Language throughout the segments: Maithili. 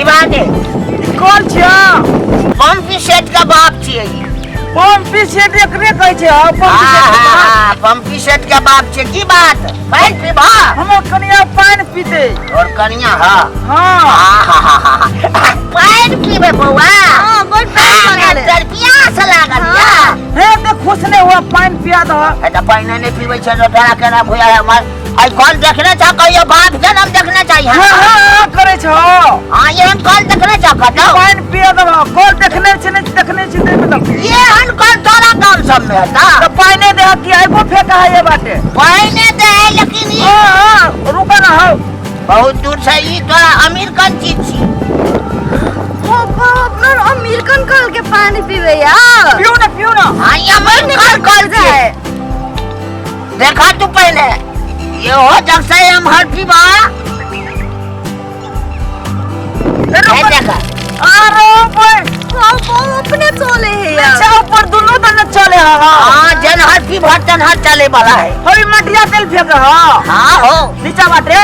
पीबा दे। कौन छिया? पंपी सेट के बाप छियै ई। पंपी सेट एकरे कहै छै। हां, पंपी सेट के बाप। हां, पंपी सेट के बाप छियै। की बात, पानि पीबा? हमर कनिया पानि पीते। और कनिया? हां। हां। पानि पीबे बौआ? हां, बड़ प्यास लागल। तर प्यास लागल या? हे ते खुश नहीं हुआ, पानि पिया दह। हे त पानि नहीं पीबै छै तो तोरा केना भुया हमर आई कल देखने छा? कहियो बाप जनम देखने चाही? हां हां करै छो। हां, एहन कल देखने छा कतौ? पानि पिया दह। कल देखने छी नहीं देखने छी ते मतलब एहन कल तोरा गाम सब में हेता? त पानि दे कि आइबो फेका है ये बाटे। पानि दे है लेकिन ई हां हां रुका ना हो। बहुत दूर से ई तोरा अमेरिकन चीज छी। पापा अपना अमेरिकन कल के पानी पीवे या? पियो ना, पियो ना। हां, ई अमेरिकन कल छै। देखा तू पहले ये हो जब से हम हर पीबा। देखा अरे बे पापा अपने चले है यार। अच्छा ऊपर दोनों दने चले। हां हां, जन हर पीबा तन हर चले वाला है। होई मटिया तेल फेंक। हां हां हो नीचा बाटे।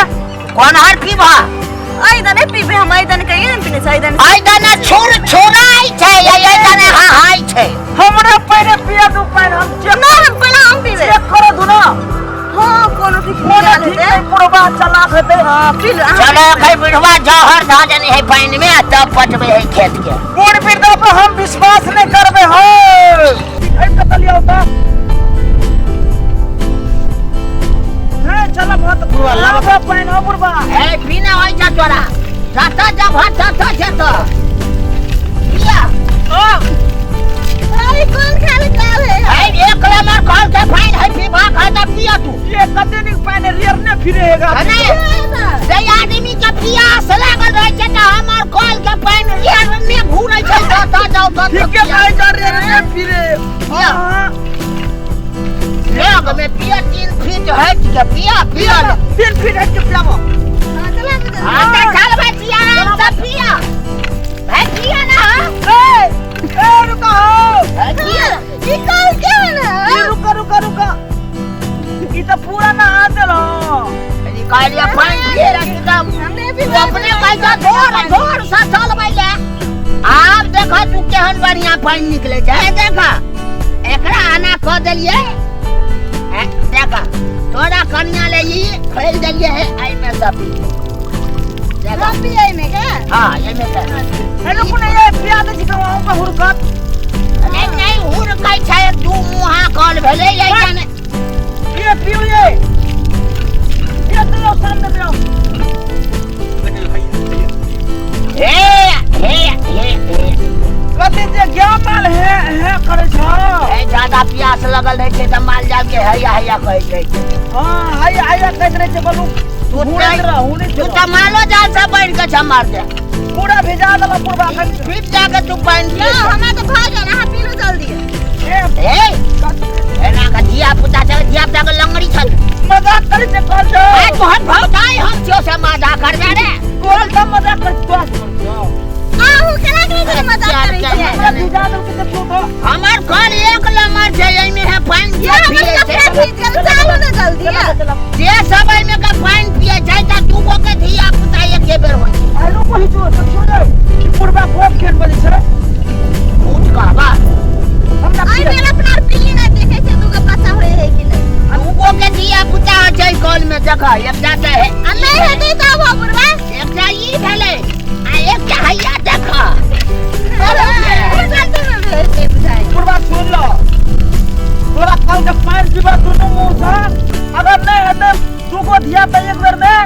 कौन हर पीबा? आई दने पीबे हम, आई दने कहिए न पीने चाहिए दने। आई दने छुर छुराई छै, आई दने हां हाय छै। हमरा पहले पिया दू पानि, हम चेक ना, हम पहले हम पीबे। चेक करो दू ना। हां, कोनो ठीक कोनो नहीं ठीक हेतै। नहीं, पुरबा चलाक हेतै। हां, पी लो। चलो कई बुढ़वा जहर धा देने है पानि में तब पटबे है खेत के। बूढ़ वृद्धा पर हम विश्वास नहीं करबे। हो ए कतऽ लिया होता हे, चल बहुत बुढ़वा, लाबऽ। लाबऽ पानि हो बुढ़वा। ए पीना होय छ तोरा जाता जा भात जाता छै तो पिया। अरे कौन खाली काल है? ए एक नंबर कल के पानि है, पीबा खा त पिया तू। ये कते निक पानि रियर ने फिरेगा। नहीं जे आदमी के पियास लागल रहै छै त हमर कल के पानि रियर ने घूरै छै त जाउ त ठीक है भाई, जा रियर ने फिरे। पिया। हां। लेग में पिया, 3 फीट हट के पिया, पिया। 3 फीट हट के पियाबो। हां, चला के। हां त चल भाई, पिया आराम से पिया भाई, पिया ना। ए ए रुका हो। भाई पिया। ई कल के है ना? ई रुका रुका रुका, ई त पूरा ना आ देलो। निकालिया पानि पिए रह एकदम। हमने भी तू अपने पैसा जोर जोर से चलबै ले। आब देख तू केहन बढ़िया पानि निकले छै। देख एकरा आना क देलियै। देख तोरा कनिया ले ई खोलि देलियै है, एहिमे से पी। देख हम पिए में के? हां, एहिमे से। हे रुकू ने, ये पिया दे छी त वहां पर हुरकत। नहीं नहीं हुरकै छै, दू मुहा कल भेलै ये जाने। ये पियो, ये ये तो लो सामने पियो। हे हे हे हे कथी जे ज्ञा माल हे हे करै छौ? हे ज्यादा प्यास लगल रहै छै त माल जाल के हैया हैया कहै छै। हां, हैया हैया कहैत रहै छै। बोलू तू हुनैत रह, हुनैत तू रह। त मालो जाल से बढ़ि के छ मार दे। पूरा भिजा देला पुरबा एखन। फिर जाके तू पानि ना पियै छ। हमरा तो भा गेल, अहाँ पी लो जल्दी। ए हे एना के धिया पुता छै, धिया पुता के लंगड़ी छल। मजाक करै छै कहल छौ। आइ तोहर भौजाइ हम छियौ से मजाक करबे रे? कहल त मजाक करै तोरा से करै छौ। आहू केना करै छै मजाक करै छै? हमरा भिजा देलकै देखियौ त। हमर कल एक नंबर छै, एहिमे है पानि जे ये हमर पियै कपड़ा छै। भीज गेल, चालू ने जल्दी। चला। जे सब एहिमे के पानि पियै छै त दू गो के धिया पुता एके बेर होइ छै। आइ रुकू हिचो, देखियौ ने ई पुरबा गोप खेल बजै छै। झूठ कहबा। हमरा आई पिया बेर अपना पीली ना देखै छै दूगो बच्चा होय है कि नहीं। दू गो के धिया पुता होइ छै कल में। देख एकटा त है आ नहीं हेतै तब हो बुढ़वा। एकटा ई भेलै आ एकटा हैया देख। पुरबा सुन लो, तोरा कल के पानि पीबा दुनू मुंह से, अगर नहीं हेतै दूगो धिया त एक बेर में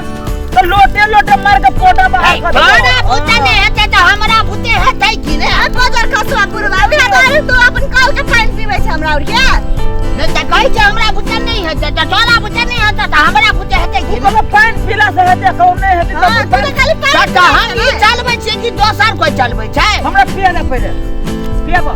त लोटे लोटे मार के पोटा बाहर कर देबौ। तोरा बुते नहि हेतै त हमरा बुते हेतै कि ने? बजर खसुआ बुढ़वा, उहे दुआरे तू अपन कल के पानि पीबै छै हमरा और के। नहि त कहै छै हमरा बुते नहि हेतै त तोरा बुते नहि हेतै त हमरा बुते हेतै तू कि ने? कहलौ पानि पीला से हेतै, कहू नहि हेतै हां, त तू तऽ खाली त पानि तऽ हम ई चलबै छियै कि दोसर कोइ चलबै छै? हमरा पिया दे पहिले, पियाबो।